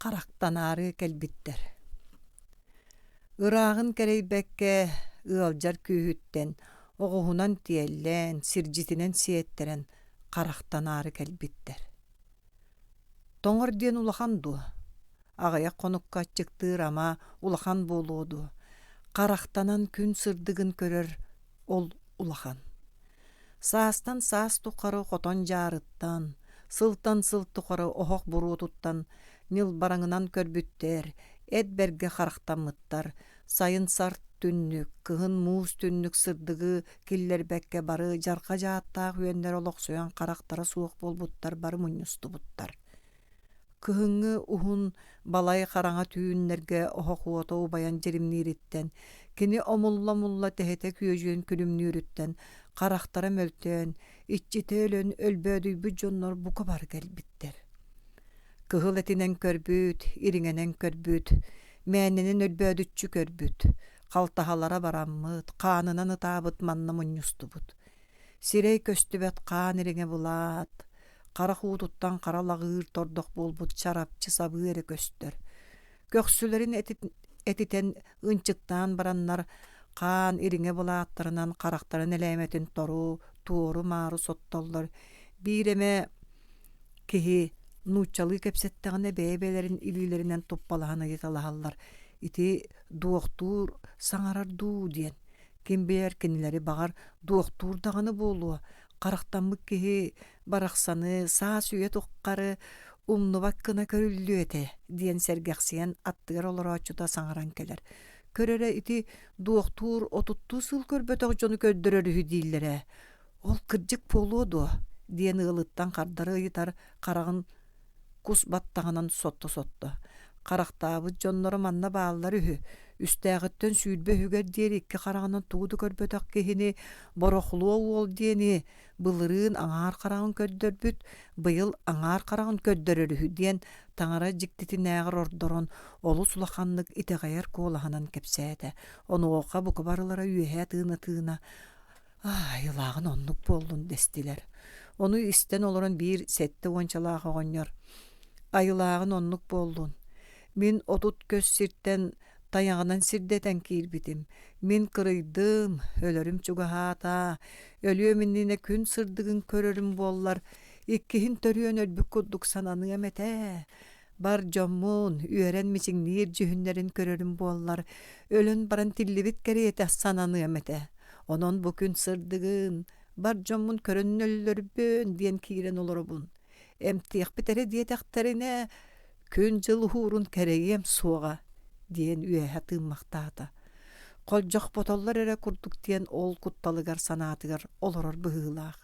Харахтанаары кэлбиттэр. Ырааҕын кэрэйбэккэ ыалдьар күүһүттэн оҕуһунан тиэллэн, сирдьитинэн сиэттэрэн харахтанаары кэлбиттэр. Тоҥор диэн улахан дуо? Аҕыйах хонукка аччыктыыр ама улахан буолуо дуо? Харахтанан күн сырдыгын көрөр ол улахан. Саастан саас тухары хотон дьаарыттан, сылтан сыл тухары оһох буруотуттан ньылбараҥынан көрбүттэр, эт бэргэ харахтаммыттар, сайын сарт түннүк, кыһын муус түннүк сырдыгы киллэрбэккэ бары дьарҕа дьааттаах үөннэр олохсуйан харахтара суох буолбуттар бары мунньустубуттар. Кыһыҥҥы уһун балай хараҥа түүннэргэ оһох уота убайан дьиримниириттэн, кини омулла-омулла тэһитэ күөдьүйэн күлүмнүүрүттэн харахтара мөлтөөн, иччитэ өлөн өлбөөдүйбүт дьоннор бука бары кэлбиттэр. Кыһыл этинэн көрбүт, ириҥэнэн көрбүт, мээнэнэн өлбөөдүччү көрбүт, халтаһалара бараммыт, хаанынан ытаабыт манна мунньустубут. Сирэй көстүбэт хаан ириҥэ былаат, харах уутуттан хара лаҕыыр тордох буолбут чарапчы сабыы эрэ көстөр. Көхсүлэрин этитэн ынчыктаан бараннар хаан ириҥэ былааттарынан харахтарын элээмэтин тору, туору-маары соттоллор. Биир эмэ киһи нууччалыы кэпсэттэҕинэ бэйэ-бэйэлэрин илиилэринэн туппалаһан ыйыталаһаллар: «Ити дуохтуур саҥарар дуу?» диэн. Ким билэр кинилэри баҕар дуохтуур даҕаны буолуо, харахтаммыт киһи барахсаны саас үйэ тухары умнубат гына көрүллүө этэ диэн сэргэхсийэн аттыгар олорооччута саҥаран кэлэр. Көр эрэ ити дуохтуур отуттуу сыл көрбөтөх дьону көрдөрөр үһү дииллэрэ. Ол кырдьык буолуо дуо? диэн ыалыттан хардары ыйытар хараҕын кус баттаҕынан сотто-сотто. Харахтаабыт дьонноро манна бааллар үһү. Үстээҕиттэн 20 үһүгэр диэри икки хараҕынан тугу да көрбөтөх киһини Борохлуо уол диэни былырыын аҥаар хараҕын көрдөрбүт, быйыл аҥаар хараҕын көрдөрөр үһү диэн таҥара дьиктитинээҕэр ордорон олус улаханнык итэҕэйэр куолаһынан кэпсээтэ. Онуоха бука барылара үөһэ тыына-тыына «Айылааҕын оннук буоллун» дэстилэр. Ону истэн олорон биир сэттэ уончалаах оҕонньор «Айылааҕын оннук буоллун. Мин 30 көс сиртэн тайаҕынан сирдэтэн киирбитим. Мин кырыйдым, өлөрүм чугаһаата. Өлүөм иннинэ күн сырдыгын көрөрүм буоллар, иккиһин төрүөн өлбүт курдук сананыам этэ. Бар дьоммун, үөрэн мичиҥниир дьүһүннэрин көрөрүм буоллар, өлөн баран тиллибит кэриэтэ сананыам этэ. Онон бу күн сырдыгын, бар дьоммун көрөн өллөрбүн диэн киирэн олоробун. Эмтиэхпит эрэ диэтэхтэринэ, күн-дьыл уһуурун кэрэйиэм суоҕа диэн үөһэ тыыммахтаата. Холдьохпотоллор эрэ курдук диэн ол кутталыгар санаатыгар олорор быһыылаах.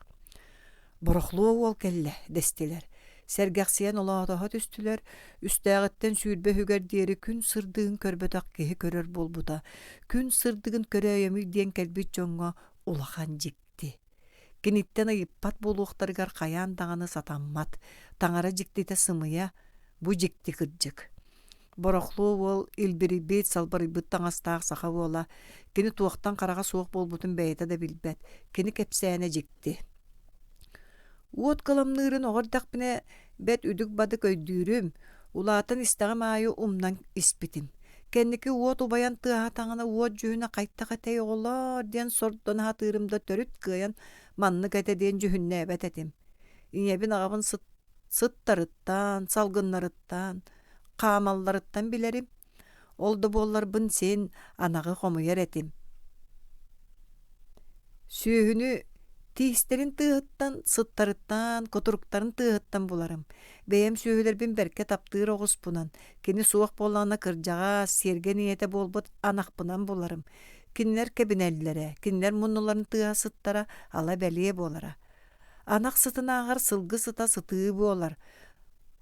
Борохлуо уол кэллэ дэстилэр. Сэргэхсийэн олоотоһо түстүлэр, үстээҕиттэн 20 үһүгэр диэри күн сырдыгын көрбөтөх киһи көрөр буолбута. Күн сырдыгын көрөөйөмүй диэн кэлбит дьоҥҥо улахан дьикти. Киниттэн ыйыппат буолуохтарыгар хайаан даҕаны сатаммат. Таҥара дьиктитэ сымыйа, бу дьикти кырдьык. Борохлуо уол илбирийбит, салбарыйбыт таҥастаах саха уола, кини туохтан хараҕа суох буолбутун бэйэтэ да билбэт, кини кэпсээнэ дьикти. Уот кыламныырын оҕо эрдэхпинэ бэрт үдүк-бадык өйдүүрүм, улаатан истэҕим аайы умнан испитим. Кэнники уот убайан тыаһаатаҕына уот дьүһүнэ хайдах этэй оҕолоор диэн сордоно сатыырым да төрүт кыайан маннык этэ диэн дьүһүннээбэт этим. Ийэбин аҕабын сыттарыттан, салгыннарыттан, хаамалларыттан билэрим. Ол да буолларбын син анаҕы хомуйар этим. Сүөһүнү тиистэрин тыаһыттан, сыттарыттан, кутуруктарын тыаһыттан буларым. Бэйэм сүөһүлэрбин бэркэ таптыыр оҕуспунан, кини суох буоллаҕына кырдьаҕас, сиэргэн ийэтэ буолбут анахпынан буларым. Кинилэр кэбинэллэрэ, кинилэр муннуларын тыаһа сыттара ала бэлиэ буолара. Анах сытынааҕар сылгы сыта сытыы буолар.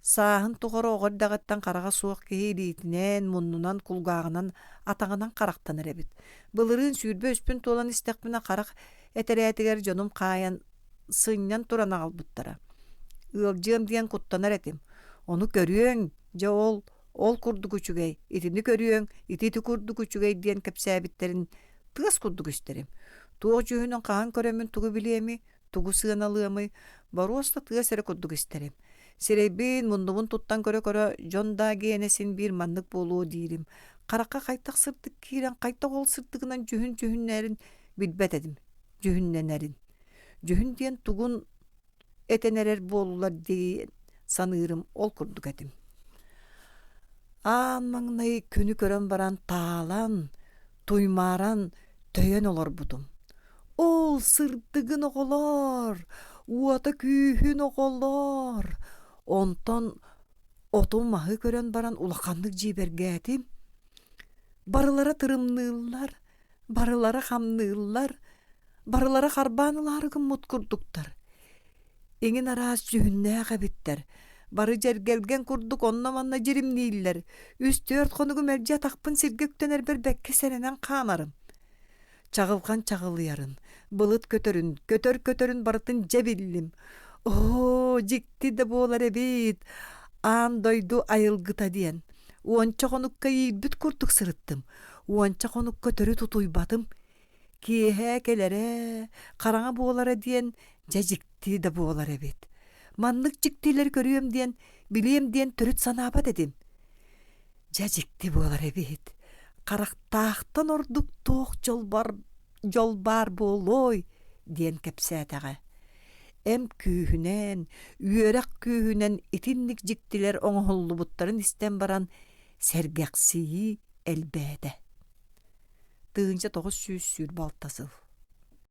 Сааһын тухары оҕо эрдэҕиттэн хараҕа суох киһи илиитинэн, муннунан, кулгааҕынан, атаҕынан харахтанар эбит. Былырыын 23-пүн туолан истэхпинэ харах этэрээтигэр дьонум хаайан сынньан туран аҕалбыттара. Ыалдьыам диэн куттанар этим. Ону көрүөҥ, дьэ ол, ол курдук үчүгэй, итини көрүөҥ, ити ити курдук үчүгэй диэн кэпсээбиттэрин тыас курдук истэрим. Туох дьүһүнүн хаһан көрөммүн тугу билиэмий, тугу сыаналыамый, боруоста тыас эрэ курдук истэрим. Сирэйбин, муннубун туттан көрө-көрө, дьон да гиэнэ син биир маннык буолуо диирим. Харахха хайдах сырдык киирэн, хайдах ол сырдыгынан дьүһүн дьүһүннэрин билбэт этим, дьүһүннэнэрин. Дьүһүн диэн тугун этэн эрэр буоллулар диэн саныырым ол курдук этим. Аан маҥнай күнү көрөн баран таалан, туймааран, төйөн олорбутум. Ол сырдыгын оҕолоор, уота күүһүн оҕолоор! Онтон оту-маһы көрөн баран улаханнык дьиибэргээтим. Барылара тырымныыллар, барылара хамныыллар, барылара харбаан ылаары гыммыт курдуктар. Иҥин араас дьүһүннээх эбиттэр. Бары дьэргэлгэн курдук онно-манна дьиримнииллэр. Үс-түөрт хонугу мэлдьи атахпын сиргэ үктэнэрбэр бэккэ сэрэнэн хаамарым. Чаҕылҕан чаҕылыйарын, былыт көтөрүн, көтөр көтөрүн барытын дьэ биллим. Оо, дьикти да буолар эбит, аан дойду айылгыта диэн. Уонча хонукка иирбит курдук сырыттым. Уонча хонукка төрүт утуйбатым. Киэһэ кэлэрэ, хараҥа буолара диэн дьэ дьикти да буолар эбит. Маннык дьиктилэри көрүөм диэн, билиэм диэн төрүт санаабат этим. Дьэ дьикти буолар эбит. Харахтаахтан ордук туох дьол бар, дьол баар буолуой диэн кэпсээтэҕэ. Эм күүһүнэн, үөрэх күүһүнэн итинник дьиктилэр оҥоһуллубуттарын истэн баран сэргэхсийии элбээтэ. 1926 сыл.